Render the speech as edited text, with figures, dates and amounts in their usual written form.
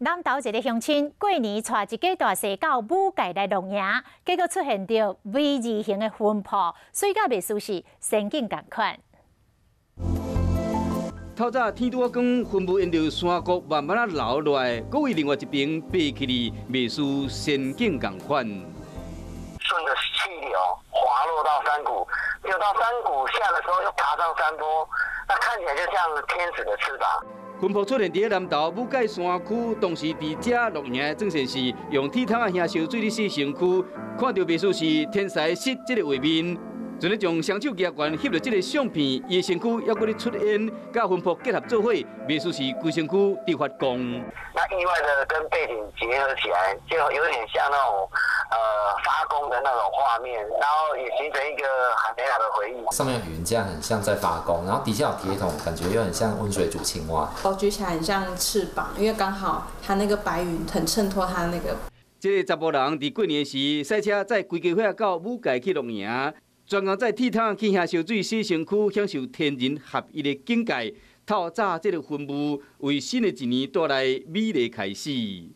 南投一个鄉親過年帶一家大細到武界來露營，結果出現著 V 字形的雲瀑，水甲袂輸是仙境仝款。透早天拄仔光，雲霧沿著山谷慢慢仔流落來，閣為另外一爿爬起來，袂輸仙境仝款。順著氣流滑落到山谷，又到山谷下的時候又爬上山坡，那看起來就像天使的翅膀。雲瀑出現佇南投武界山區，當時佇遮露營的鄭先生用鐵桶仔瓦燒水咧洗身軀，看著袂輸是天使膝這个畫面，陣咧將雙手舉懸翕著這个相片，伊的身軀猶閣咧出煙，佮雲瀑結合做伙，袂輸是規身軀佇發光。那意外的跟背景結合起來，就有點像那種發光的那種畫面，然後也形成一個很美好的回憶。上面雲這樣很像在發光，然後底下有鐵桶，感覺又很像溫水煮青蛙。哦，舉起來很像翅膀，因為剛好它那個白雲很襯托它那個。這个查埔人佇過年時駛車載規家伙到武界去露營，專工載鐵桶去瓦燒水洗身軀，享受天人合一的境界。透早這个雲霧為新的一年帶來美麗開始。